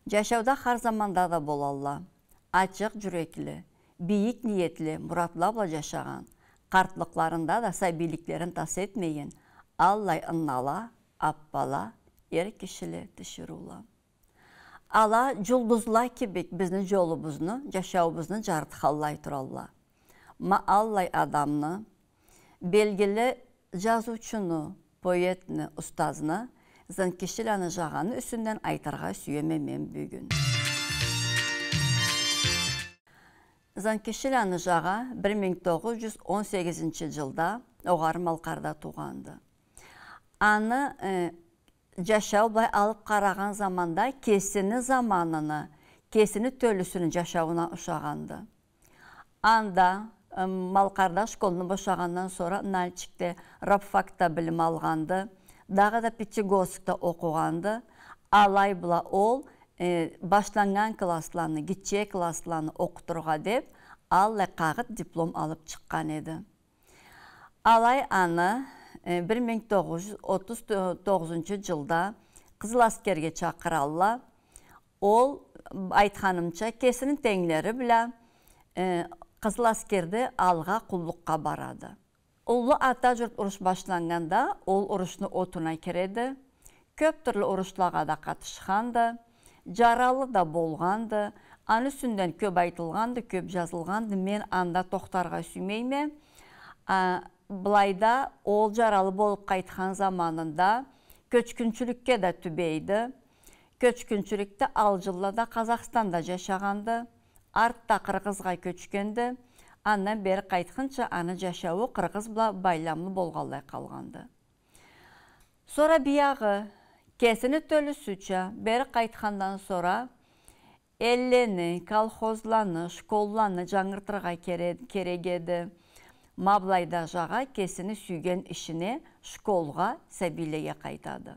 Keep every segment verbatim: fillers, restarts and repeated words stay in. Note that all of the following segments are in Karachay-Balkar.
Джашауда хар заманда да болалла. Ачыкъ джюрекли, бийик ниетли, муратла бла джашагъан, къартлыкъларында да сабийликлерин тас этмеген, аллай ыннала, аппала, эр кишиле, тиширыула. Ала джулдузла кибик бизни джолубузну, джашауубузну джарытханлай туралла. Ма аллай адамны, белгили джазыучуну, поэтни, устазны, Занкишиланы Жагъаны юсюнден айтыргъа сюеме мен бюгюн. Занкишиланы Жагъа бир минг тогъуз джюз он сегизинчи джылда огъары Малкъарда туугъанды. Аны, э, джашау былай алып къарагъан заманда кесини заманыны, кесини тёлюсюню джашауна ушагъанды. Анда, э, Малкъарда школну бошагъандан сора Нальчикде рабфакда билим алгъанды, дагъыда Пятигорскда окъугъанды. Алай бла ол, э, башланнган классланы, гитче классланы окъутургъа деп, аллай къагъыт диплом алып чыкъгъан эди. Алай аны, э, бир минг тогъуз джюз отуз тогъузунчу джылда Къызыл Аскерге чакъыралла. Ол, айтханымча, кесини тенглери бла, э, Къызыл Аскерде алгъа къуллукъгъа барады. Уллу Ата джурт уруш башланнганда, ол урушну отуна киреди. Кёп тюрлю урушлагъа да къатышханды. Джаралы да болгъанды. Аны юсюнден кёп айтылгъанды, кёп джазылгъанды. Мен анда тохтаргъа сюймейме. А, былайда ол джаралы болуп къайтхан заманында кёчгюнчюлюкге да тюбейди. Кёчгюнчюлюкде алжынла да Къазахстанда джашагъанды. Артда Къыргъызгъа кёчгенди. Андан бери къайтхынчы аны джашауу Къыргъыз бла байламлы болгъанлай къалгъанды. Сора биягъы, кесини тёлюсюча, бери къайтхандан сора, эллени, колхозланы, школланы джангыртыргъа кере-, керек эди. Ма былайда Жагъа кесини сюйген ишине, школгъа, сабийлеге къайтады.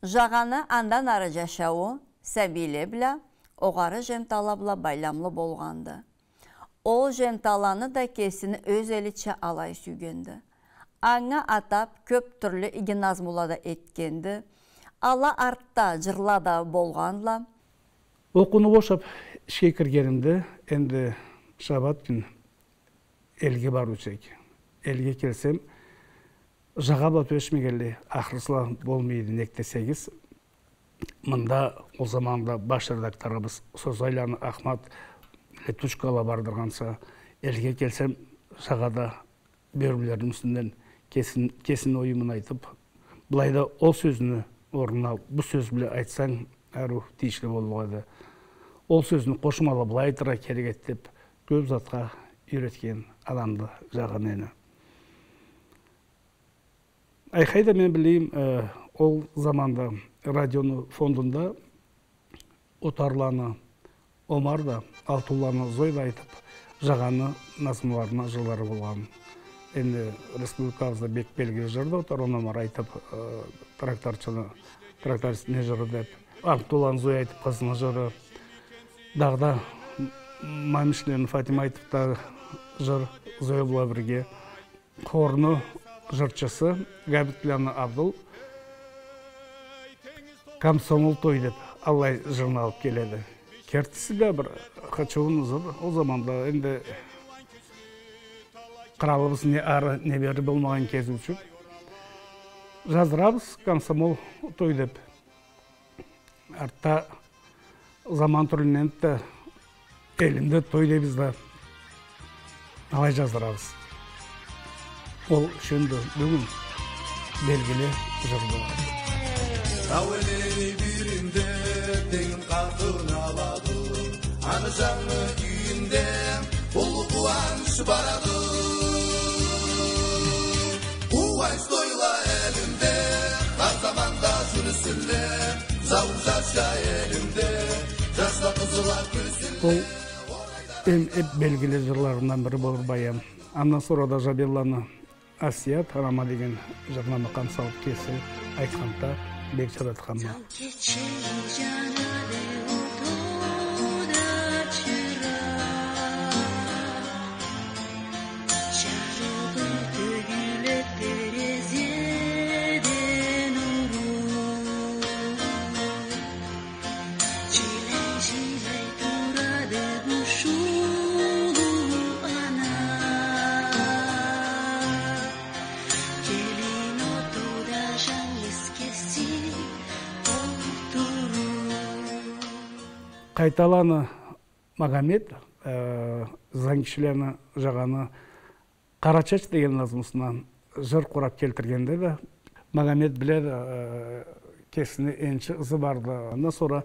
Жагъаны андан ары джашауу сабийле бла, огъары Жемтала бла байламлы болгъанды. Ол Жемталаны да кесини ёз элича алай сюйгенди. Анга атап кёп тюрлю иги назмула да этгенди. Ала артда джырла да болгъанла. Окъууну бошап, ишге киргенимде, энди шабат кюн элге барыучу эдик. Элге келсем, Жагъа бла тюбешмегенлей, ахырсыла болмайды, нек десегиз, мында ол заманда баш редакторубуз Созайланы Ахмат летучкала бардыргъанса, элге келсем, Жагъада бёрюлерини юсюнден кесин-, кесини оюмун айтып, былайда ол сёзню орнуна бу сёз бла айтсанг, ариу тийишли боллукъ эди. Ол сёзню къошмалы былай айтыргъа керек эди деп, кёп затха юйретген адамды Жагъа мени. Айхай да, мен билейим, э, ол заманда радиону фондунда Отарланы Омар да, Алтууланы Зоя да айтып, Жагъаны назмуларына жырлары болгъан. Энди республикабызда бек белгили жырды Отарланы Омар айтып, э, тракторчуну, трактористни жыры деп, Алтууланы Зоя айтып, къызыны жыры. Дагъыда Мамишленни Фатима айтып да жыр Зоя бла бирге. Хорну жырчысы Габитланы Абдул «Комсомол той» деп аллай жырны алып келеди. Кертиси да бир хычыуун жыр. Ол заманда энди къралыбыз не ары, не бери болмагъан кез ючюн. Жаздырабыз «Комсомол той» деп. Артда заман тюрлюненди да, элимде той дейбиз да, алай жаздырабыз. Ол ючюн да бюгюн белгили жырды. Тау элини биринде тенг къатын алады, аны жангы юйюнде уллу къууанч барады. Къууанч тойла элимде хар заманда жюрюсюнле, зау жашла элимде, жашла, къызла кюлсюнле. Ол эм, эм белгили жырларындан бири болур баям. Андан сора да Жабелланы Асият, «Анама» деген жырына макъам салып кеси айтханда, бек жаратханма. Айталаны Магомет, э, Зангишиланы Жагъаны «Къарачач» деген назмусуна жыр къурап келтиргенде да, Магомет биле да, э, кесини энчи ызы барды. Андан сора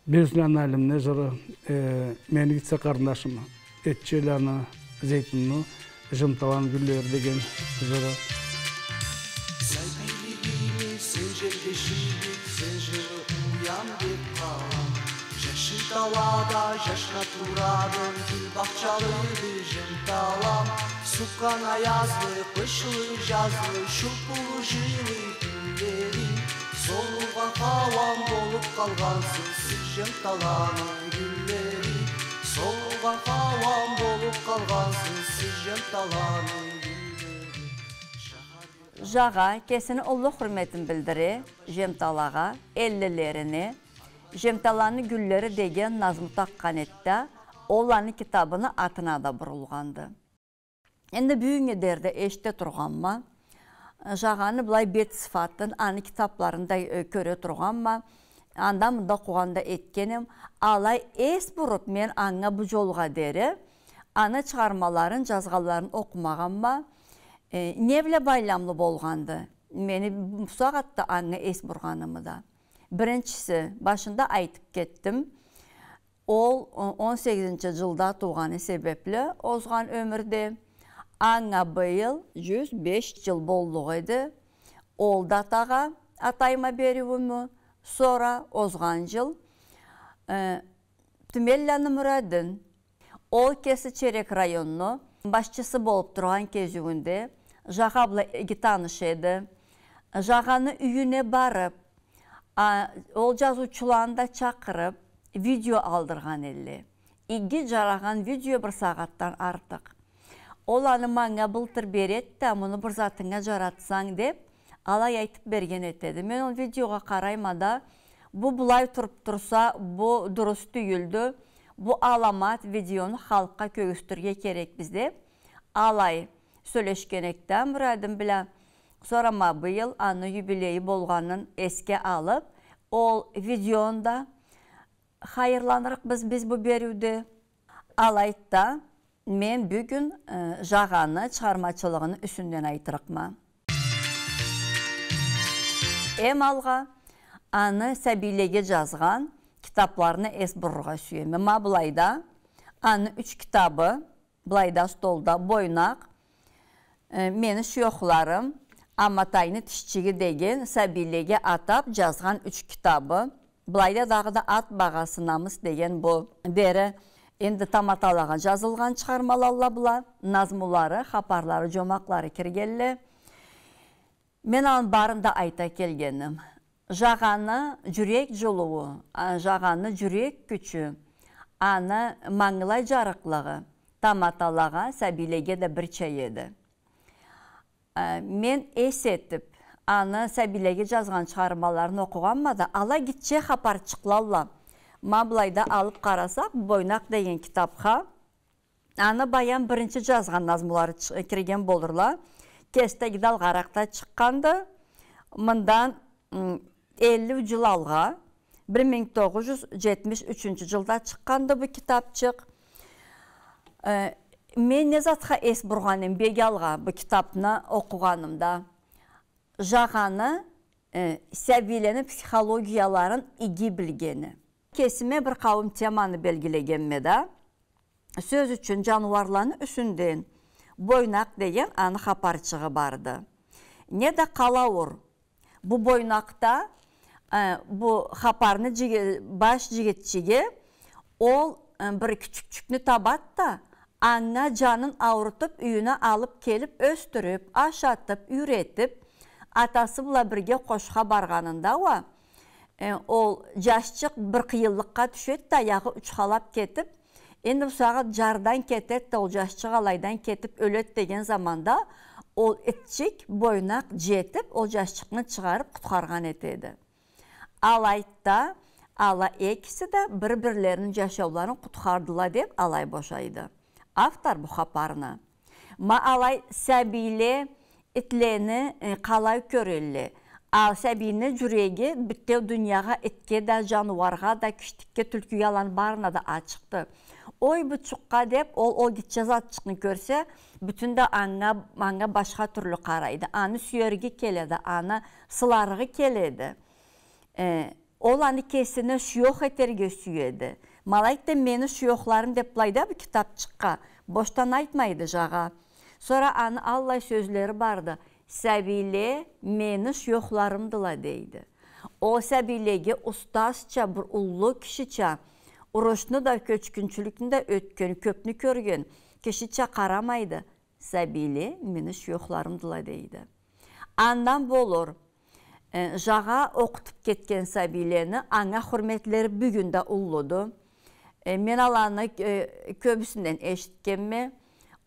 Бюзланы Алимни жыры, э, «Мени гитсе къарындашым», Этчеланы Зейтунну «Жемталаны гюллери» деген жыры. Сабийлигими сен жергешип, сен жыры уян деп къалам. Жашыл талада жашна турады, гюл бахчалыды жемталам. Сууукъгъан аязлы, къышлы, жазлы, шулпулу, жылы кюнлери. Солугъан хауам болуп къалгъансыз сиз, жемталаны гюллери. Солугъан хауам болуп къалгъансыз сиз, жемталаны гюллери. Жагъа кесини уллу хурметин билдире жемталагъа, эллилерине. «Жемталаны гюллери» деген назму такъгъан эди да, ол аны китабыны атына да бурулгъанды. Энди бюгюннге дери да эшите тургъанма. Жагъаны былай бет сыфатын, аны китапларын да, э, кёре тургъанма. Анда-мында окъугъан да этгеним. Алай эс буруп, мен анга бу жолгъа дери аны чыгъармаларын, жазгъанларын окъумагъанма. Э, не бла байламлы болгъанды мени бусагъатда анга эс бургъанымы да? Биринчиси, башында айтып кетдим. Ол, о-, он сегизинчи жылда туугъаны себепли озгъан ёмюрде, анга быйыл жюз беш жыл боллукъ эди. Ол датагъа атайма бериуюмю, сора озгъан жыл, э, Тюменланы Мурадин, ол кеси Черек районну башчысы болуп тургъан кезиуюнде Жагъа бла иги таныш эди. Жагъаны юйюне барып, а, ол жазыучуланы да чакъырып, видео алдыргъан элле. Иги жарагъан видео, бир сагъатдан артыкъ. Ол аны манга былтыр береди да, муну бир затынга жаратсанг деп, алай айтып берген этеди. Мен ол видеогъа къарайма да, бу былай туруп турса, бу дурус тюйюлдю, бу аламат видеону халкъгъа кёргюзтюрге керекбиз деп, алай сёлешген эдик да Мурадин бла. Сора ма быйыл аны юбилейи болгъанын эсге алып, ол видеону да хайырланырыкъбыз биз бу бериуде. Алайды да, мен бюгюн, э, Жагъаны чыгъармачылыгъыны юсюнден айтырыкъма. Эм алгъа аны сабийлеге жазгъан китапларына эс бурургъа сюеме. Ма былайда аны юч китабы, былайда столда «Бойнакъ», э, «Мени шуёхларым», «Аматайны тишчиги» деген сабийлеге атап жазгъан юч китабы. Былайда дагъыда «Ат багъасы», «Намыс» деген бу дери энди таматалагъа жазылгъан чыгъармалалла была, назмулары, хапарлары, жомакълары киргелле. Мен аны барын да айта келгеним. Жагъаны жюрек жылыуу, а, Жагъаны жюрек кючю, аны мангылай жарыкълыгъы таматалагъа, сабийлеге да бирча эди. А, мен эс этип, аны сабийлеге жазгъан чыгъармаларын окъугъанма да, ала гитче хапарчыкълалла. Ма былайда алып къарасакъ, «Бойнакъ» деген китапха, аны баям биринчи жазгъан назмулары чы-, кирген болурла. Кеси да иги да алгъаракъда чыкъгъанды. Мындан, м, элли жыл алгъа, бир минг тогъуз жюз жетмиш ючюнчю жылда чыкъгъанды бу китапчыкъ. Э, мен не затха эс бургъан эм бек алгъа бу китапны окъугъанымда? Жагъаны, э, сабийлени психологияларын иги билгени. Кесиме бир къауум теманы белгилегенме да, сёз ючюн, жаныуарланы юсюнден «Бойнакъ» деген аны хапарчыгъы барды. Не да къалауур, бу Бойнакъда, э, бу хапарны жиги-, баш жигитчиги, ол, э, бир кючюкчюкню табад да, анга жанын аурутуп, юйюне алып келип, ёсдюрюп, ашатып, юйретип, атасы бла бирге къошха баргъанында уа, э, ол жашчыкъ бир къыйынлыкъгъа тюшед да, аягъы учхалап кетип, энди бусагъат жардан кетед да, ол жашчыкъ алайдан кетип ёлед деген заманда, ол итчик Бойнакъ жетип, ол жашчыкъны чыгъарып къутхаргъан этеди. Алайды да, ала экиси да бир-бирлерини жашауларын къутхардыла деп алай бошайды автор бу хапарны. Ма алай сабийле итлени, э, къалай кёрелле, А сабийни джюреги бютеу дуниягъа, итге да, джаныуаргъа да, киштикге, тюлкюге, аланы барына да ачыкъды. Ой, бу чукъгъа деп, ол, ол гитче затчыкъны кёрсе, бютюн да анга, анга башха тюрлю къарайды. Аны сюерге келеди, аны сыларгъа келеди. Э, ол аны кесине шуёх этерге сюеди. Ма алайды да, мени шуёхларым деп былайда бу китапчыкъгъа бошдан айтмайды Джагъа. Сора аны аллай сёзлери барды. Сабийле мени шуёхларымдыла, дейди. Ол сабийлеге устазча, бир уллу кишича, урушну да, кёчгюнчюлюкню да ётген, кёпню кёрген кишича къарамайды. Сабийле мени шуёхларымдыла, дейди. Андан болур, э, Джагъа окъутуп кетген сабийлени анга хурметлери бюгюн да уллуду. Э, мен аланы, э, кёбюсюнден эшитгенме.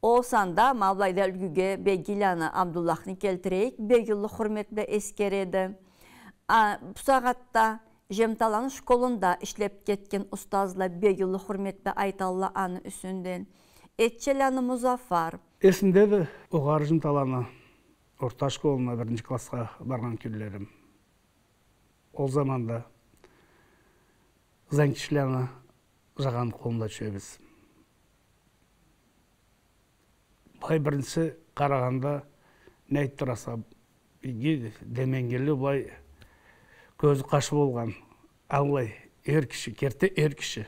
Ол санда, ма былайда юлгюге Бегиланы Абдуллахны келтирейик, бек уллу хурмет бла эсгереди. А, бусагъатда Жемталаны школунда ишлеп кетген устазла бек уллу хурмет бла айталла аны юсюнден. Этчеланы Музаффар. Эсимдеди, огъары Жемталаны орта школуна биринчи классха баргъан кюнлерим. Ол заманда Занкишланы Жагъаны къолунда тюшебиз. Былай биринчи къарагъанда, не айтдыраса, иги, деменгили, былай кёзю-къашы болгъан, аллай эр киши, керти эр киши.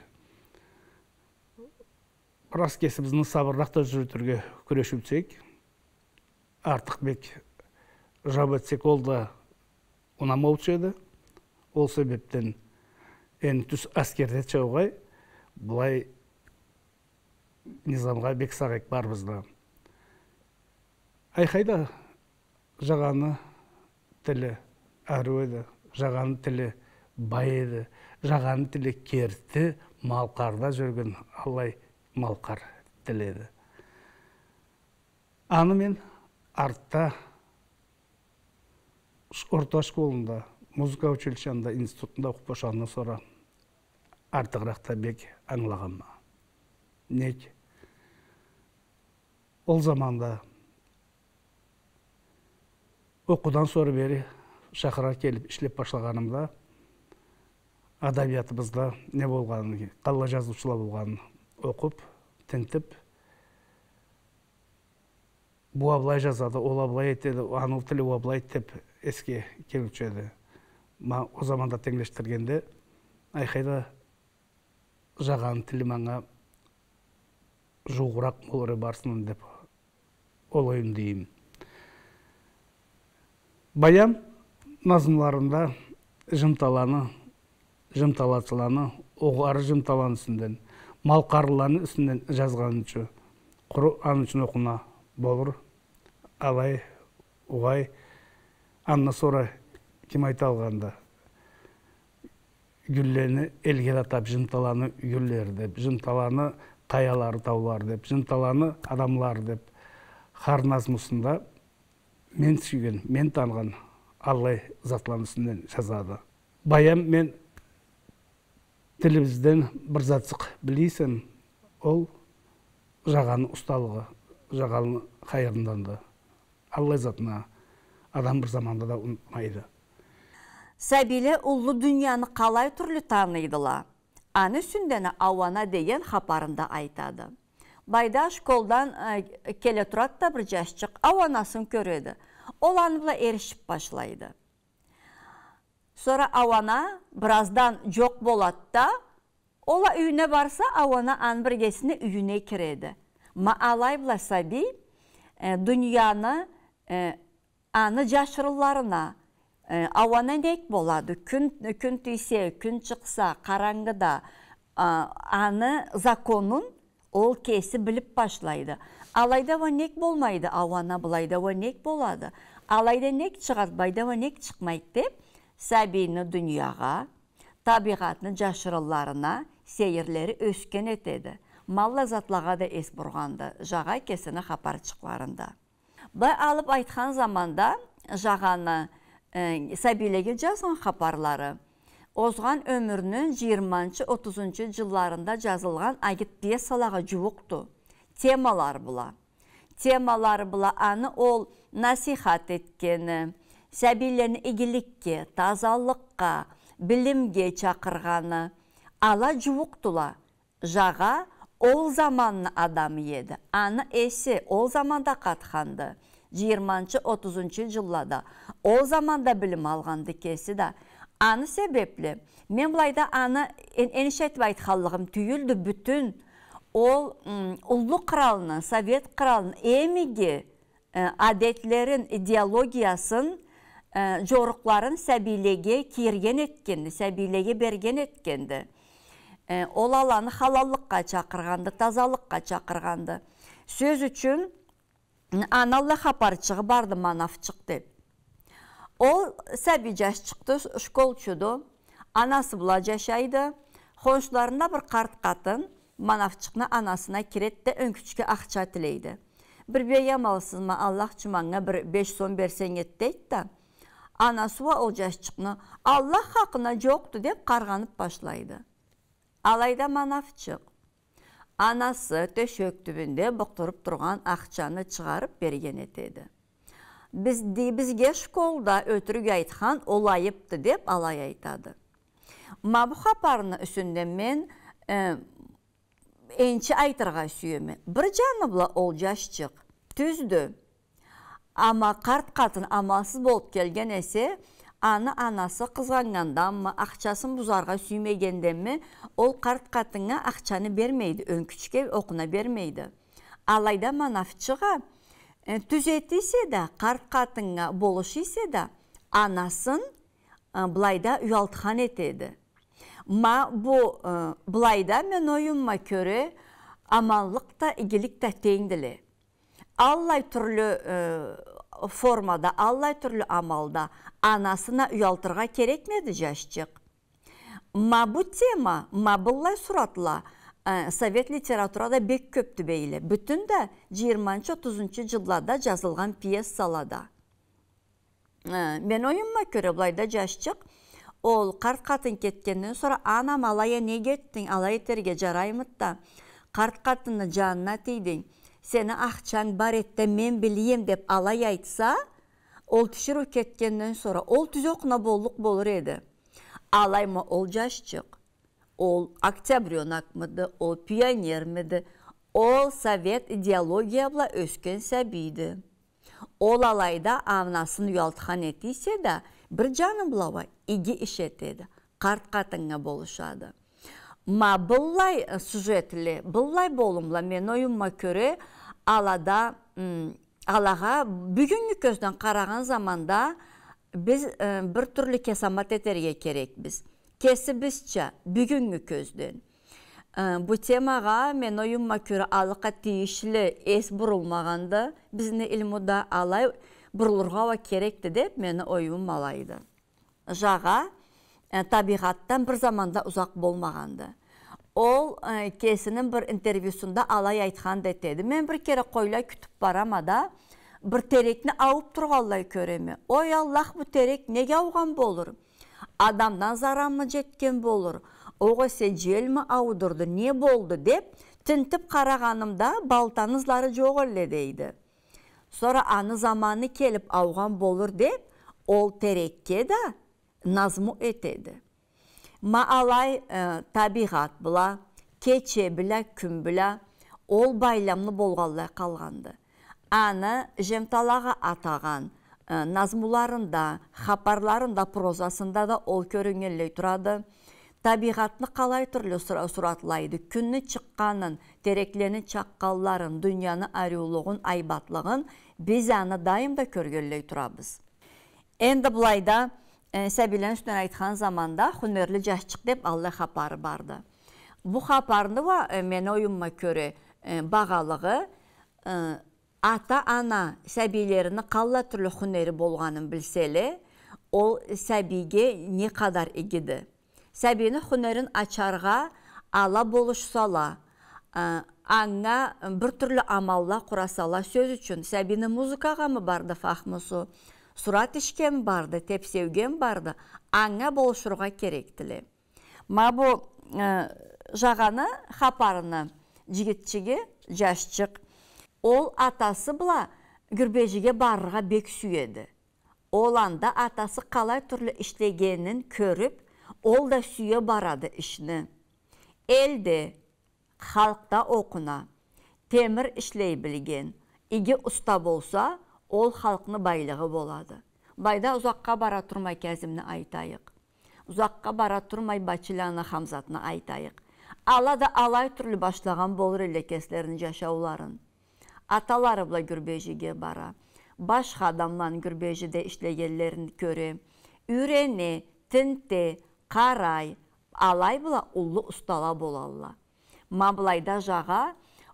Бираз кесибизни сабырракъ да джюрютюрге кюрешиучю эдик. Артыкъ бек жаб этсек, ол да унамаучу эди. Ол себепден энди тюз аскердеча угъай, былай низамгъа бек сакъ эдик барыбыз да. Айхай да, Жагъаны тили ариу эди, Жагъаны тили бай эди, Жагъаны тили керти малкъарда джюрген аллай малкъар тили эди. Аны мен артда ш-, орта школунда, музыка училищесинде, институтунда окъуп бошагъандан сора артыгъыракъ да бек ангылагъанма. Нек? Ол заманда окъуудан сора бери шахаргъа келип ишлеп башлагъанымда, адабиятыбызда не болгъанын, къаллай жазыучула болгъанын окъуп, тинтип, бу а былай жазады, ол а былай этеди, аны тили уа былайды деп эсге келиучю эди. Ма ол заманда тенглешдиргенде, айхай да, Жагъаны тили манга жууугъуракъ болур эди барысындан деп, ол оюмда эдим. Баям назмуларында Жымталаны, жымталачыланы, огъары Жымталаны юсюнден, малкъарлыланы юсюнден жазгъаны ючюн, къуру аны ючюн окъуна болур. Алай, угъай, андан сора ким айталгъанды? Гюллени элге да атап, Жымталаны гюллери деп, Жымталаны къаялары, таулары деп, Жымталаны адамлары деп, хар назмусунда мен сюйген, мен таныгъан аллай затланы юсюнден жазады. Баям, мен тилибизден бир затчыкъ биле эсем, ол Жагъаны усталыгъы, Жагъаны хайырынданды. Аллай затны адам бир заманда да унутмайды. Сабийле уллу дунияны къалай тюрлю таныйдыла? Аны юсюнден а Ауана деген хапарында айтады. Былайда школдан, э, келе турады да бир жашчыкъ, Ауанасын кёреди. Ол аны бла эришип башлайды. Сора Ауана бираздан жокъ болады да, ол а юйюне барса, Ауана аны биргесине юйюне киреди. Ма алай бла сабий, э, дунияны, э, аны жашырынларына, э, Ауана нек болады? Кюн, кюн тийсе, кюн чыкъса, къарангыда, а, аны законун ол кеси билип башлайды. Алайда уа нек болмайды, Ауана, былайда уа нек болады? Алайда нек чыгъады, былайда уа нек чыкъмайды деп, сабийни дуниягъа, табигъатны жашырынларына сейирлери ёсген этеди. Ма аллай затлагъа да эс бургъанды Жагъа кесини хапарчыкъларында. Былай алып айтхан заманда, Жагъаны, э, сабийлеге жазгъан хапарлары озгъан ёмюрню жыйырманчы, отузунчу жылларында жазылгъан агитпьесалагъа жууукъду. Темалары бла. Темалары бла аны ол насийхат этгени, сабийлени игиликге, тазалыкъгъа, билимге чакъыргъаны, ала джууукъдула. Жагъа ол заманны адамы эди. Аны эси ол заманда къатханды. Джыйырманчы, отузунчу джыллада ол заманда билим алгъанды кеси да. Аны себепли мен былайда аны эн-, эниш этип айтханлыгъым тюйюлдю, бютюн ол, м, уллу къралны, совет къралны эм иги э, адетлерин, идеологиясын, э, джорукъларын сабийлеге кийирген этгенди, сабийлеге берген этгенди. Э, ол аланы халаллыкъгъа чакъыргъанды, тазалыкъгъа чакъыргъанды. Сёз ючюн, м, аны аллай хапарчыгъы барды, Манавчыкъ деп. Ол сабий джашчыкъды, ш-, школчуду. Анасы бла джашайды. Хоншуларында бир къарт къатын Манавчыкъны анасына кирет да, ёнкючге ахча тилейди. Бир бек амалсызма, Аллах ючюн, манга бир беш сом берсенг эди, дейди да. Анасы уа ол джашчыкъны, Аллах хакъына, джокъду, деп къаргъанып башлайды. Алайда Манавчыкъ анасы тёшек тюбюнде букъдуруп тургъан ахчаны чыгъарып берген этеди. Биз, ди-, бизге школда ётюрюк айтхан ол айыпды, деп алай айтады. Ма бу хапарны юсюнде мен, э, энчи айтыргъа сюеме. Бир джаны бла ол джашчыкъ тюздю. Ама къарт къатын амалсыз болуп келген эсе, аны анасы къызгъаннганданмы, ахчасын бузаргъа сюймегенденми, ол къарт къатыннга ахчаны бермейди, ёнкючге окъуна бермейди. Алайда Манавчыкъ а, э, тюз эте эсе да, къарт къатыннга болуша эсе да, анасын, э, былайда уялтхан этеди. Ма бу, э, былайда, мен оюмума кёре, аманлыкъ да, игилик да тенгдиле. Аллай тюрлю, э, формада, аллай тюрлю амалда анасын а уялтыргъа керекмеди джашчыкъ. Ма бу тема, ма быллай суратла, э, совет литературада бек кёпдю бейле. Бютюн да джыйырманчы, отузунчу джыллада джазылгъан пьесалада. Э, мен оюмума кёре, былайда джашчыкъ, ол къарт къатын кетгенден сора, анам, алай а нек этдинг, алай этерге джараймыды да, къарт къатынны джанына тийдинг, сени ахчанг бар эди да, мен биле эдим, деп алай айтса, ол тиширыу кетгенден сора, ол тюз окъуна боллукъ болур эди. Алай ма ол джашчыкъ, ол октябрёнокмуду, ол пионермиди, ол совет идеология бла ёсген сабийди. Ол алайда анасын уялтхан эте эсе да, бир джаны бла уа иги иш этеди, къарт къатыннга болушады. Ма быллай, э, сюжетли, быллай болумла, мен оюмума кёре, алада, м, алагъа бюгюннгю кёзден къарагъан заманда биз, э, бир тюрлю кесамат этерге керекбиз. Кесибизча, бюгюннгю кёзден. Э, бу темагъа, мен оюмума кёре, алыкъа тийишли эс бурулмагъанды. Бизни илмуда алай бурулургъа уа керекди деп, мени оюмум алайды. Жагъа, э, табигъатдан бир заманда узакъ болмагъанды. Ол, э, кесини бир интервьюсунда алай айтхан да этеди: «Мен бир кере къойла кютюп барама да, бир терекни аууб тургъанлай кёреме. Ой, Аллах, бу терек неге аугъан болур? Адамдан зарамы джетген болур? Огъесе джелми ауудурду, не болду?» — деп, тинтип къарагъанымда, балтаны ызлары джокъ элле, дейди. Сора аны заманы келип аугъан болур деп, ол терекге да назму этеди. Ма алай, э, табигъат бла, кече бла, кюн бла ол байламлы болгъанлай къалгъанды. Аны Жемталагъа атагъан, э, назмуларында, хапарларында, прозасында да ол кёрюннгенлей турады. Табигъатны къалай тюрлю сура-, суратлайды, кюнню чыкъгъанын, тереклени чакъгъанларын, дунияны ариулугъун, айбатлыгъын биз аны дайым да кёргенлей турабыз. Энди былайда, э, сабийлени юсюнден айтхан заманда, «Хунерли джашчыкъ» деп аллай хапары барды. Бу хапарны уа, э, мени оюмума кёре, э, багъалыгъы, э, ата-ана сабийлерини къаллай тюрлю хунери болгъанын билселе, ол сабийге не къадар игиди. Сабийни хунерин ачаргъа ала болушсала, а, анга бир тюрлю амалла къурасала, сёз ючюн, сабийни музыкагъамы барды фахмусу, сурат ишгеми барды, тепсеугеми барды, анга болушургъа керекдиле. Ма бу, э, Жагъаны хапарыны джигитчиги, джашчыкъ, ол атасы бла Гюрбеджиге барыргъа бек сюеди. Ол анда атасы къалай тюрлю ишлегенин кёрюп, ол да сюе барады ишни. Элде, халкъда окъуна, темир ишлей билген, иги уста болса, ол халкъны байлыгъы болады. Былайда узакъгъа бара турмай Кязимни айтайыкъ. Узакъгъа бара турмай Бачиланы, Хамзатны айтайыкъ. Ала да алай тюрлю башлагъан болур элле кеслерини жашауларын. Аталары бла гюрбежиге бара. Башха адамланы гюрбежиде ишлегенлерин кёре. Юйрене, тинте, къарай, алай бла уллу устала болалла. Ма былайда жагъа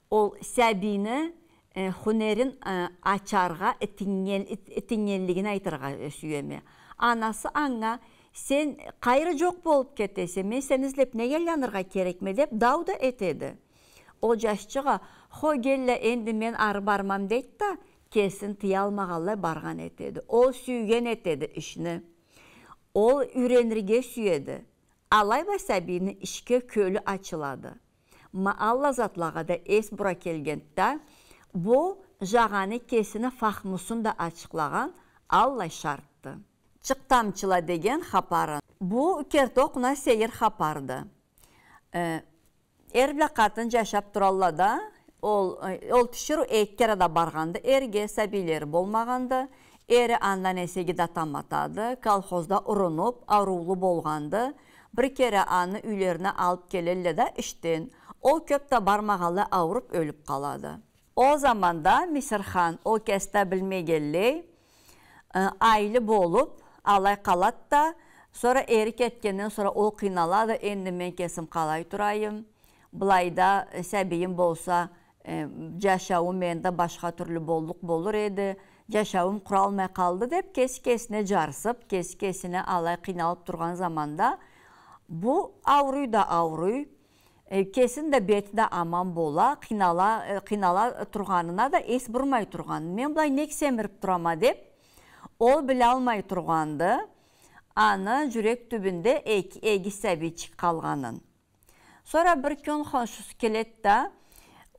ол сабийни, э, хунерин, э, ачаргъа итиннген-, ит-, итиннгенлигин айтыргъа, э, сюеме. Анасы анга: «Сен къайры жокъ болуп кетесе, мен сени излеп неге айланыргъа керекме?» — деп дау да этеди. Ол жашчыкъ а: «Хо, келле, энди мен ары бармам», — дейди да, кесин тыялмагъанлай баргъан этеди. Ол сюйген этеди ишни. Ол юйренирге сюеди. Алай бла сабийни ишге кёлю ачылады. Ма аллай затлагъа да эс бура келгенде, бу жагъаны кесини фахмусун да ачыкълагъан аллай шартды. «Чыкъ тамчыла» деген хапарын. Бу керти окъуна сейир хапарды. Э, эр бла къатын жашап туралла да, ол, э, ол тиширыу эки кере да баргъанды эрге, сабийлери болмагъанды. Эри андан эсе иги да таматады, колхозда урунуп, ауруулу болгъанды. Бир кере аны юйлерине алып келелле да ишден. Ол кёп да бармагъанлай ауруп, ёлюп къалады. Ол заманда Мисирхан, ол кеси да билмегенлей, э, айлы болуп, алай къалады да, сора эри кетгенден сора ол къыйналады: «Энди мен кесим къалай турайым? Былайда, э, сабийим болса, э, жашауум мени да башха тюрлю боллукъ болур эди, жашауум къуралмай къалды», — деп, кеси кесине жарсып, кеси кесине алай къыйналып тургъан заманда, бу ауруй да ауруй, э, кесини да бети да аман бола, къыйнала, э, къыйнала тургъанына да эс бурмай тургъан. «Мен былай нек семирип турама?» — деп, ол билалмай тургъанды. Аны жюрек тюбюнде эки, эгиз сабийчик къалгъанын. Сора бир кюн хоншусу келеди да,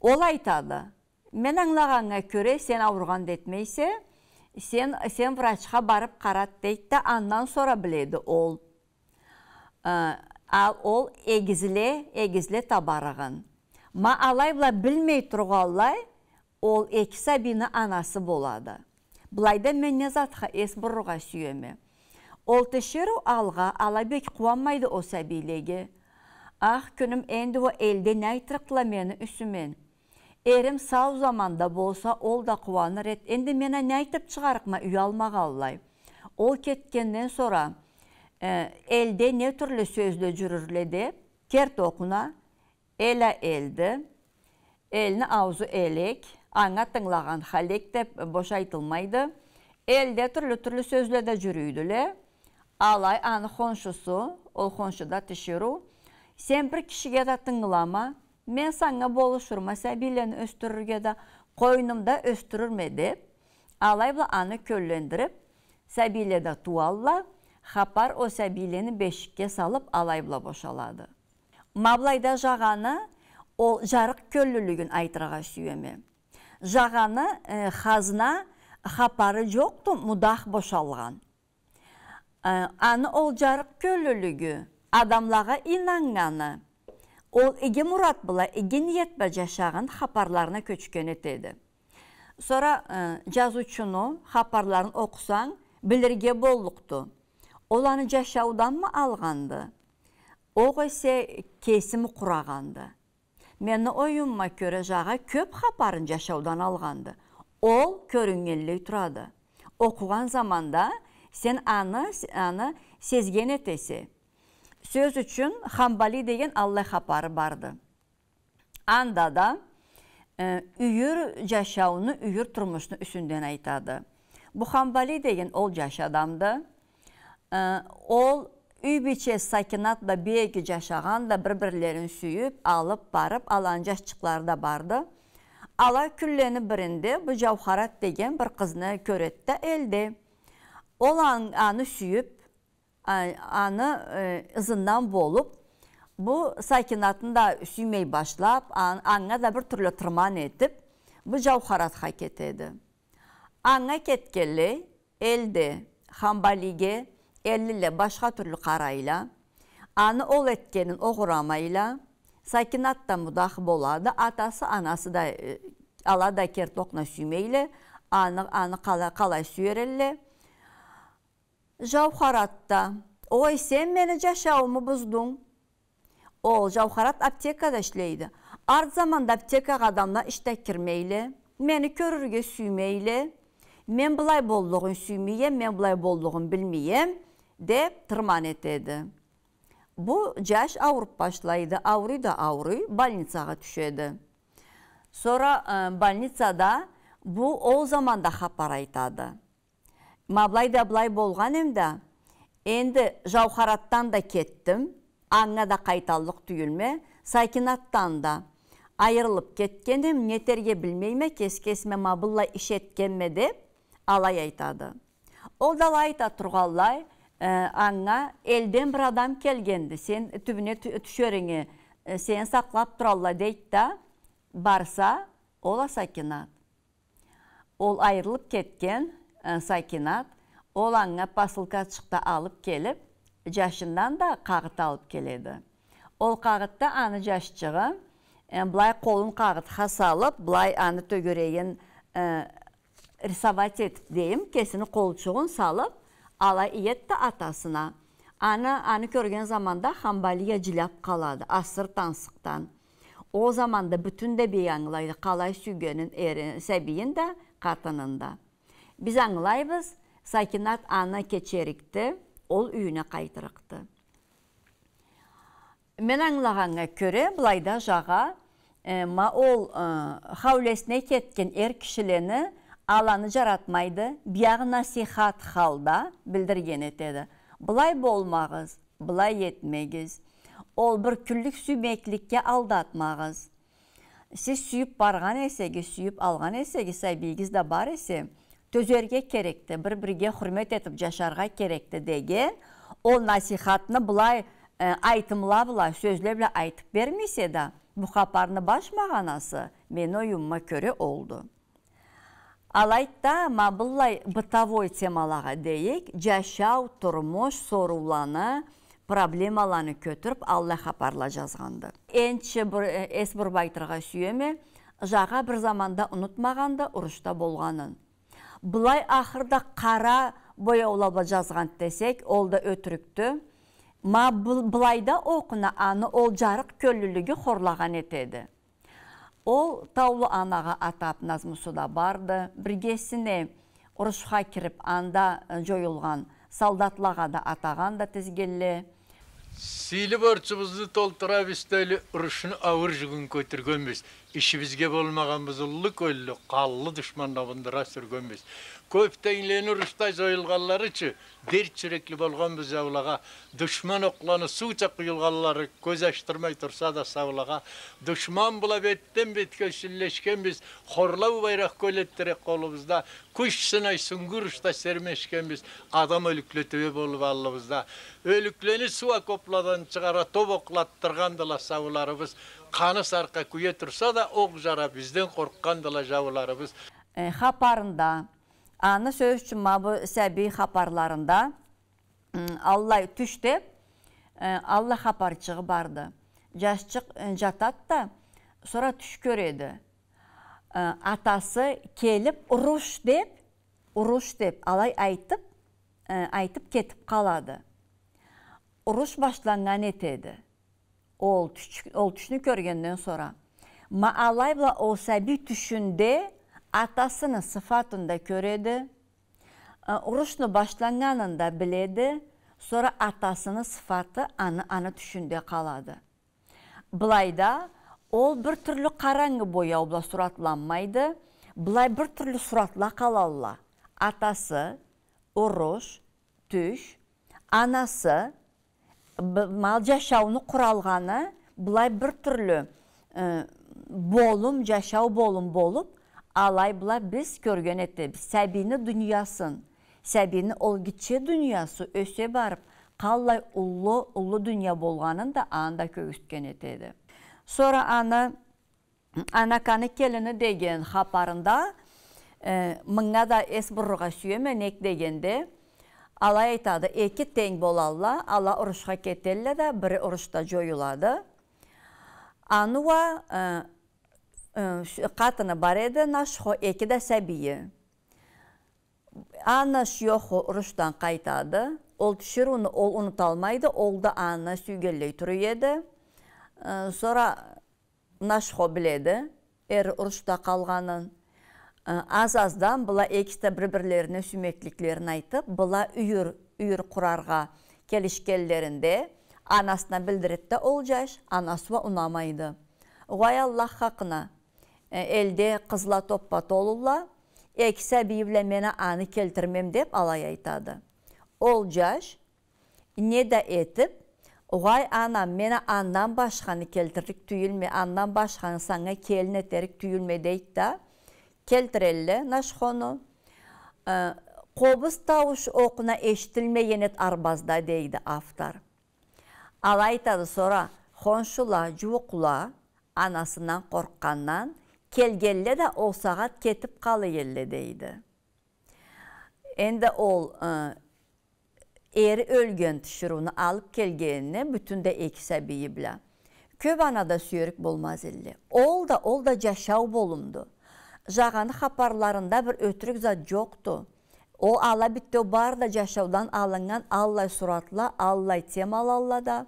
ол айтады: «Мен ангылагъаннга кёре, сен ауругъан да этмейсе, сен, сен врачха барып къарат», — дейди да, андан сора биледи ол. Э, ал ол эгизле, эгизле табарыгъын. Ма алай бла билмей тургъанлай, ол эки сабийни анасы болады. Былайда мен не затха эс бурургъа сюеме? Ол тиширыу алгъа, ала бек къууанмайды ол сабийлеге. «Ах, кюнюм, энди уа элде не айтырыкъдыла мени юсюме? Эрим сау заманда болса, ол да къууаныр эд. Энди мен а не айтып чыгъарыкъма уялмагъанлай? Ол кетгенден сора, э, элде не тюрлю сёзле жюрюрле?» — деп, керти окъуна: «Эл а элди, элни аузу элек, анга тынгылагъан халек», — деп бош айтылмайды. Элде тюрлю-тюрлю сёзле да жюрюйдюле. Алай аны хоншусу, ол хоншуда тиширыу: «Сен бир кишиге да тынгылама, мен санга болушурма сабийлени ёсдюрюрге да, къойнумда ёсдюрюрме», — деп, алай бла аны кёллендирип, сабийле да тууалла, хапар ол сабийлени бешикге салып, алай бла бошалады. Ма былайда жагъаны ол жарыкъ кёллюлюгюн айтыргъа сюеме. Жагъаны, э, хазна хапары жокъду, мудах бошалгъан. Э, аны ол жарыкъ кёллюлюгю, адамлагъа ийнаннганы, ол иги мурат бла, иги ниет бла жашагъан хапарларына кёчген этеди. Сора, э, жазыучуну хапарларын окъусанг, билирге боллукъду. Ол аны жашауданмы алгъанды? Огъесе кесими къурагъанды? Мени оюмума кёре, жагъа кёп хапарын жашаудан алгъанды. Ол кёрюннгенлей турады. Окъугъан заманда сен аны, аны сезген этесе. Сёз ючюн, Хамбали деген аллай хапары барды. Анда да, э, юйюр жашауну, юйюр турмушну юсюнден айтады. Бу Хамбали деген ол жаш адамды. Э, ол юй бийчеси Сакинат бла бек иги жашагъан да, бир-бирлерин сюйюп, алып барып, аланы жашчыкълары да барды. Ала кюнлени биринде бу Жауһарат деген бир къызны кёреди да элде. Ол ан-, аны сюйюп, а-, аны, э, ызындан болуп, бу Сакинатны да сюймей башлап, ан-, анга да бир тюрлю тырман этип, бу Жауһаратха кетеди. Анга кетгенлей, элде Хамбалиге эллиле, башха тюрлю къарайла. Аны ол этгенин огъурамайла. Сакинат да мудах болады. Атасы, анасы да, э, ала да керти окъуна сюймейле. Аны, аны къала-, къалай сюер элле. Жауһарат да: «Ой, сен мени жашаууму буздунг». Ол Жауһарат аптекада ишлейди. Арт заманда аптекагъа адамла иш да кирмейле, мени кёрюрге сюймейле, мен былай боллугъун сюймейме, мен былай боллугъун билмейме, деп тырман этеди. Бу жаш ауруп башлайды, ауруй да ауруй, больницагъа тюшеди. Сора, э, больницада бу ол заманда хапар айтады. Ма былай да былай болгъан эм да, энди Жауһаратдан да кетдим, анга да къайталлыкъ тюйюлме, Сакинатдан да айырылып кетген эм, нетерге билмейме, кес-кесиме ма быллай иш этгенме деп, алай айтады. Ол да алай айта тургъанлай, э, анга элден бир адам келгенди, сен тюбюне тю-, тюшеринги, э, сени сакълап туралла, дейди да, барса, ол а Сакинат. Ол айырылып кетген, э, Сакинат, ол анга посылкачыкъ да алып келип, жашындан да къагъыт алып келеди. Ол къагъытда аны жашчыгъы, э, былай къолун къагъытха салып, былай аны тёгерегин, э, рисовать этип дейим, кесини къолчугъун салып, алай иеди да атасына. Аны, аны кёрген заманда Хамбалия жиляп къалады, асыры тансыкъдан. Ол заманда бютюн да бий ангылайды, къалай сюйгенин эрин, сабийин да, къатынын да. Биз ангылайбыз, Сакинат аны кечерикди, ол юйюне къайтырыкъды. Мен ангылагъаннга кёре, былайда Жагъа, э, ма ол, э, хаулесине кетген эр кишилени аланы жаратмайды, биягъы насийхат халда билдирген этеди. Былай болмагъыз, былай этмегиз. Ол бир кюнлюк сюймекликге алдатмагъыз. Сиз сюйюп баргъан эсегиз, сюйюп алгъан эсегиз, сабийигиз да бар эсе, тёзерге керекди, бир-бирге хурмет этип жашаргъа керекди деген ол насийхатны былай, э, айтымла бла, сёзле бла айтып бермей эсе да, бу хапарны баш магъанасы мени оюмума кёре олду. Алайды да, ма быллай бытовой темалагъа дейик, жашау, турмуш, сорууланы, проблемаланы кётюрюп, аллай хапарла жазгъанды. Энчи бир, э, эс буруп айтыргъа сюеме, Жагъа бир заманда унутмагъанды урушда болгъанын. Былай ахырда къара бояула бла жазгъанды десек, ол да ётюрюкдю. Ма бу-, былайда окъуна аны ол жарыкъ кёллюлюгю хорлагъан этеди. Ол Таулу Анагъа атап назмусу да барды. Биргесине урушха кирип, анда, э, жоюлгъан солдатлагъа да атагъан да тизгинле. Сыйлы борчубузну толтура бистелли, урушну ауур жюгюн кётюргенбиз. Ишибизге болмагъанбыз уллу кёллю, къанлы душманны абындыра сюргенбиз. Кёп тенглени урушда жоюлгъанлары ючюн, дерт жюрекли болгъанбыз жаулагъа. Душман окъланы сууча къуюлгъанлары кёз ачдырмай турса да саулагъа. Душман бла бетден-бетге ёшюнлешгенбиз, хорлау байракъ кёл этдире къолубузда. Кюч сынай, сунгу урушда сермешгенбиз, адам ёлюкле тёбе болуп аллыбызда. Ёлюклени суу окопладан чыгъара, топ окъла атдыргъандыла сауларыбыз. Къаны саркъа кюе турса да, окъ жара бизден къоркъгъандыла жауларыбыз. Э, хапарында, аны сёз ючюн, ма бу сабий хапарларында, м, аллай тюш деп, э, аллай хапарчыгъы барды. Жашчыкъ, э, жатады да, сора тюш кёреди. Э, атасы келип, «Уруш», деп, «Уруш», деп, алай айтып, э, айтып кетип къалады. Уруш башланнган этеди. Ол тюш-, ол тюшню кёргенден сора. Ма алай бла ол сабий тюшюнде атасыны сыфатын да кёреди. Э, урушну башланнганын да биледи. Сора атасыны сыфаты аны, аны тюшюнде къалады. Былайда ол бир тюрлю къарангы бояу бла суратланмайды. Былай бир тюрлю суратла къалалла. Атасы, уруш, тюш, анасы, б-, ма жашауну къуралгъаны, былай бир тюрлю, э, болум, жашау болум болуп, алай бла биз кёрген этебиз. Сабийни дуниясын, сабийни ол гитче дуниясы ёсе барып, къаллай уллу, уллу дуния болгъанын да анда кёргюзтген этеди. Сора аны «Анаканы келини» деген хапарында, э, мынга да эс бурургъа сюеме, нек дегенде, Алай айтады, эки тенг болалла, ала урушха кетелле да, бири урушда джоюлады. Аны уа, э, э, ш-, къатыны бар эди, Нашхо, эки да сабийи. Анаш Йохо урушдан къайтады. Ол тиширыуну ол унуталмайды, ол да аны сюйгенлей тура эди. Э, сора Нашхо биледи, эри урушда къалгъанын. Э, аз-аздан была экиси да бир-бирлерине сюймекликлерин айтып, была юйюр, юйюр къураргъа келишгенлеринде, анасына билдиреди да ол джаш, анасы уа унамайды. Угъай, Аллах хакъына, э, элде къызла топпа толулла, эки сабийи бла мен а аны келтирмем деп алай айтады. Ол джаш не да этип, угъай, анам, мен а андан башханы келтирлик тюйюлме, андан башханы санга келин этерик тюйюлме, дейди да, келтирелле Нашхону. Э, къобуз таууш окъуна эшитилмеген эди арбазда, дейди автор. Алай айтады, сора хоншула, джууукъла, анасындан къоркъгъандан, келгелле да ол сагъат кетип къала элле, дейди. Энди ол, э, эри ёлген тиширыуну алып келгенине, бютюн да эки сабийи бла. Кёп ана да сюерик болмаз элле. Ол да, ол да джашау болумду. Джагъаны хапарларында бир ётюрюк зат джокъду. Ол ала битеу бары да джашаудан алыннган аллай суратла, аллай темалалла да.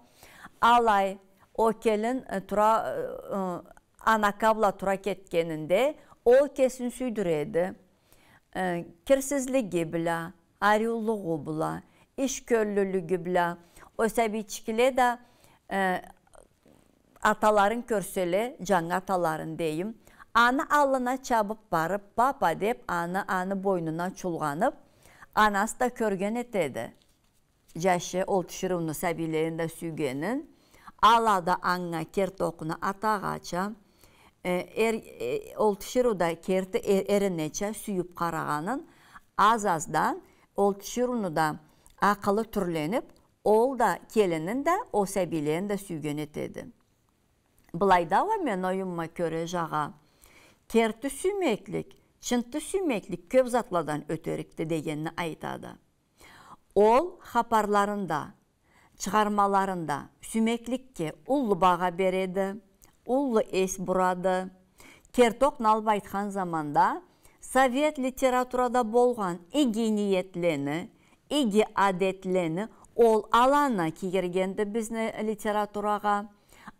Алай, ол келин, э, тура, э, э, анака бла тура кетгенинде, ол кесин сюйдюреди. Э, кирсизлиги бла, ариулугъу бла, иш кёллюлюгю бла, ол сабийчикиле да, э, аталарын кёрселе, джангы аталарын дейим, аны аллына чабып барып, «Папа» деп, аны, аны бойнуна чулгъанып, анасы да кёрген этеди. Джашы ол тиширыуну, сабийлерин да сюйгенин, ала да анга керти окъуна атагъача, э, эр-, э, ол тиширыу да керти э-, эринеча сюйюп къарагъанын, аз-аздан ол тиширыуну да акъылы тюрленип, ол да келинин да, ол сабийлерин да сюйген этеди. Былайда уа, мен оюмума кёре, Джагъа, керти сюймеклик, чынты сюймеклик кёп затладан ётерикди дегенни айтады. Ол хапарларында, чыгъармаларында сюймекликге уллу багъа береди, уллу эс бурады. Керти окъуна алып айтхан заманда, совет литературада болгъан иги ниетлени, иги адетлени ол аланы кийиргенди бизни литературагъа.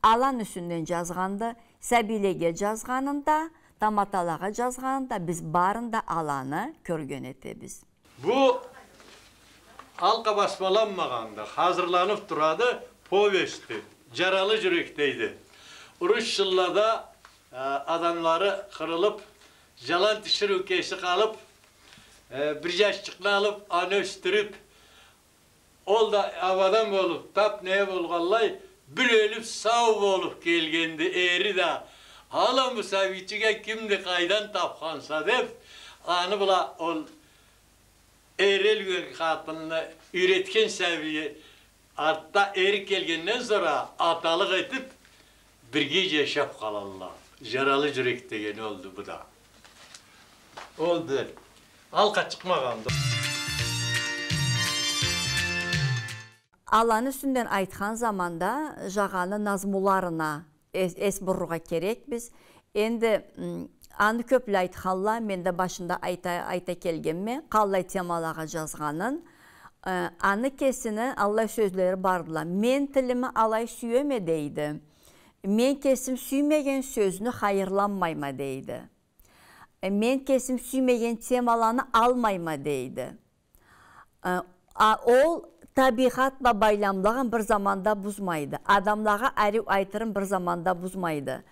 Аланы юсюнден джазгъанды, сабийлеге джазгъанында, таматалагъа джазгъанында биз барын да аланы кёрген этебиз. Бу алкъа басмаланмагъанды, хазырланып турады, повестьди, «Джаралы джюрек» дейди. Уруш джыллада, э, адамлары къырылып, джалан тиширыу кеси къалып, э, бир джашчыкъны алып, аны ёсдюрюп, ол да абадан болуп, тап не болгъанлай, бир ёлюп, сау болуп келгенди эри да. Ала бу сабийчикге кимди, къайдан тапханса деп, аны бла ол эри ёлген къатынны юйретген сабийи артда эри келгенден сора аталыкъ этип, бирге джашап къалалла. «Джаралы джюрек» дегени олду бу да. Олду. Алкъа чыкъмагъанды. Аланы юсюнден айтхан заманда, Джагъаны назмуларына эс, эс бурургъа керекбиз. Энди, м, аны кёпле айтханла, мен да башында айта, айта келгенме, къаллай темалагъа джазгъанын, э, аны кесини аллай сёзлери бардыла. «Мен тилими алай сюеме», — дейди. «Мен кесим сюймеген сёзню хайырланмайма», — дейди. Э, «Мен кесим сюймеген темаланы алмайма», — дейди. Э, а ол табигъат бла байламлыгъын бир заманда бузмайды. Адамлагъа ариу айтырын бир заманда бузмайды.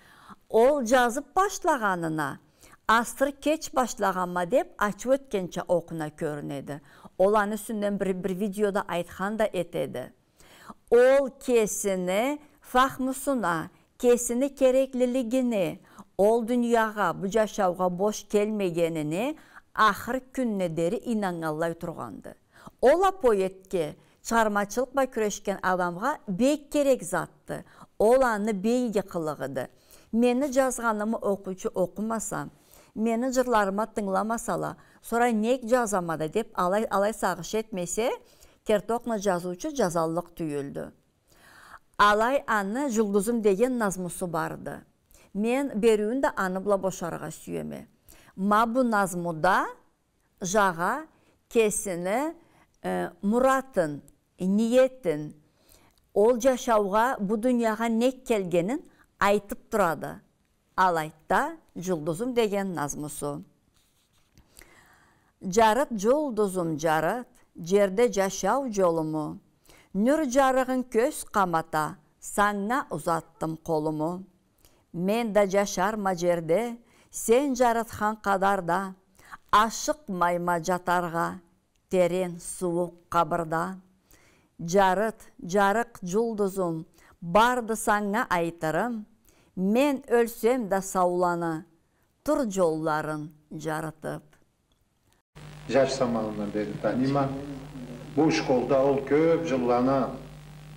Ол джазып башлагъанына, асыры кеч башлагъанма деп, ачыу этгенча окъуна кёрюнеди. Ол аны юсюнден бир, бир видеода айтхан да этеди. Ол кесини фахмусуна, кесини кереклилигине, ол дуниягъа, бу джашаугъа бош келмегенине ахыр кюнюне дери ийнаннганлай тургъанды. Ол а поэтге, чыгъармачылыкъ бла кюрешген адамгъа бек керек затды. Ол аны бек иги къылыгъыды. Мени джазгъанымы окъуучу окъумаса, мени джырларыма тынгыламасала, Сора нек джазама да деб алай, алай сагъыш этмесе, керти окъуна джазыучу джазаллыкъ тюйюлдю. Алай аны «Джулдузум» деген назмусу барды. Мен бериуюн да аны бла бошаргъа сюеме. Ма бу назмуда Джагъа кесини, э, муратын, ниетин, ол джашаугъа, бу дуниягъа нек келгенин айтыб турады. Алайды да «Джулдузум» деген назмусу. Джарыт, джулдузум, джарыт, джерде джашау джолуму. Нюр джарыгъын кёз къамата, санга узатдым къолуму. Мен да джашарма джерде, сен джарытхан къадарда, ашыкъмайма джатаргъа терен, сууукъ къабырда. Джарыт, джарыкъ джулдузум, барды санга айтырым, мен ёлсем да сауланы, тур джолларын джарытыб. Джаш заманындан бери таныйма. Бу школда ол кёб джылланы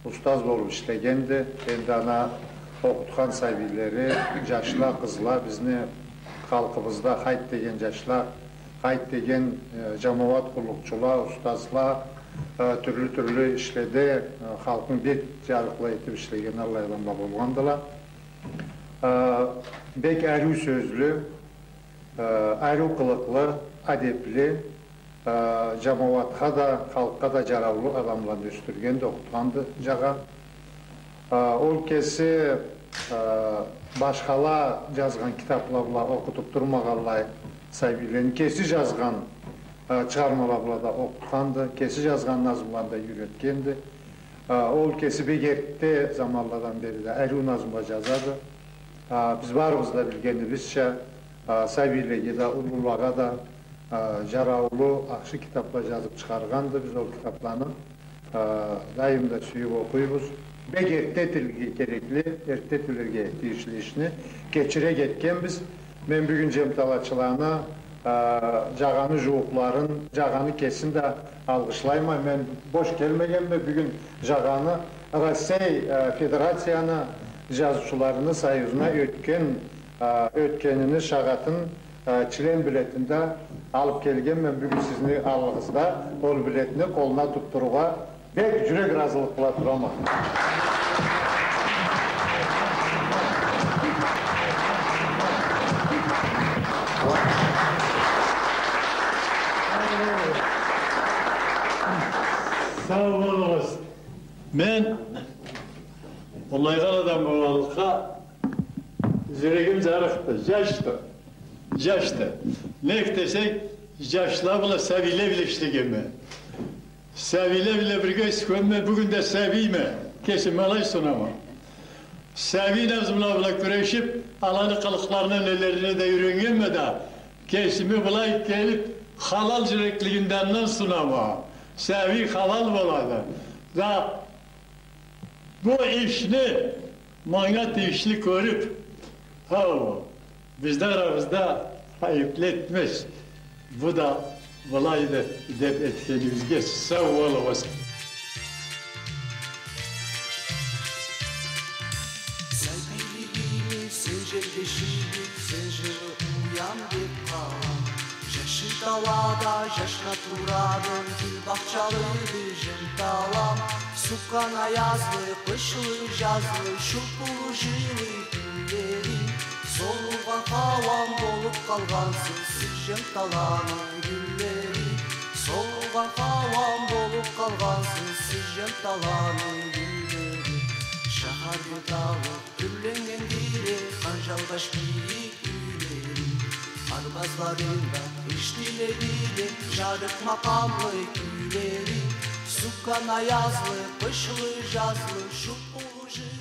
устаз болуб ишлегенди. Энди ана окъутхан сабийлери, джашла, къызла, бизни халкъыбызда хайт деген джашла, хайт деген, э, джамауат къуллукъчула, устазла, э, тюрлю-тюрлю ишледе, э, халкъны бек джарыкълы этиб ишлеген аллай адамла болгъандыла. Э, бек ариу сёзлю, э, ариу къылыкълы, адебли, э, джамауатха да, халкъгъа да джараулу адамланы ёсдюргенди, окъутханды Джагъа. Э, ол кеси, э, башхала джазгъан китабла бла окъутуб турмагъанлай сабийлени, кеси джазгъан, э, чыгъармала бла да окъутханды, кеси джазгъан назмуланы да юйретгенди. А, ол кеси бек эртте заманладан бери да ариу назмула джазады. А, биз барыбыз да билгенибизча, а, сабийлеге да, уллулагъа да, а, джараулу, ахшы китабла джазыб чыгъаргъанды. Биз ол китабланы, а, дайым да сюйюб окъуйбуз. Бек эртте этилирге керекли, эртте этилирге тийишли ишни кечире кетгенбиз. Мен бюгюн джемталачыланы, а, Джагъаны джууукъларын, Джагъаны кесин да алгъышлайма. Мен бош келмегенме, бюгюн Джагъаны Россей, а, Федерацияны Джазыучуларыны союзуна ётген, а, ётгенини шагъатын, а, член билетин да алыб келгенме. Мен бюгюн сизни аллыгъызда ол билетни къолуна тутдурургъа бек джюрек разылыкъ бла турама. Сау болугъуз. Мен уллайгъан адам болгъанлыкъгъа, джюрегим джарыкъды, джашды. Джашды. Нек десенг, джашла бла, сабийле бла ишлегенме. Сабийле бла бирге ёсгенме, бюгюн да сабийме. Кесими алай сунама. Сабий назмула бла кюрешиб, аланы къылыкъларына, нелерине да юйреннгенме да, кесими былай келиб, халал джюреклигимден сунама. Сабий халал болады. Да бу ишни манга тийишли кёрюб, хау, бизни арабызда айыб этмез. Бу да былайды деб этгенигизге сау болугъуз. Сабийлигими сен джемдешими, сен джылы уям деб къалам. Джашынг талада джашнаб турадынг, гюл бахчалыды джем талам. Суккан аязлы, къышлы, джазлы, шуппулу, джылы кюнлери. Солугъан хауам болуб къалгъансыз сиз, джем таланы гюллери. Солугъан хауам болуб къалгъансыз сиз, джем таланы гюллери. Шахар бир талыб тюрленнгендиле ханджалдаш бийик юйлери. Арбазларында эшитиледиле джарыкъ макъамлы кюйлери. Суккан аязлы, къышлы, джазлы, шуппулу, джы-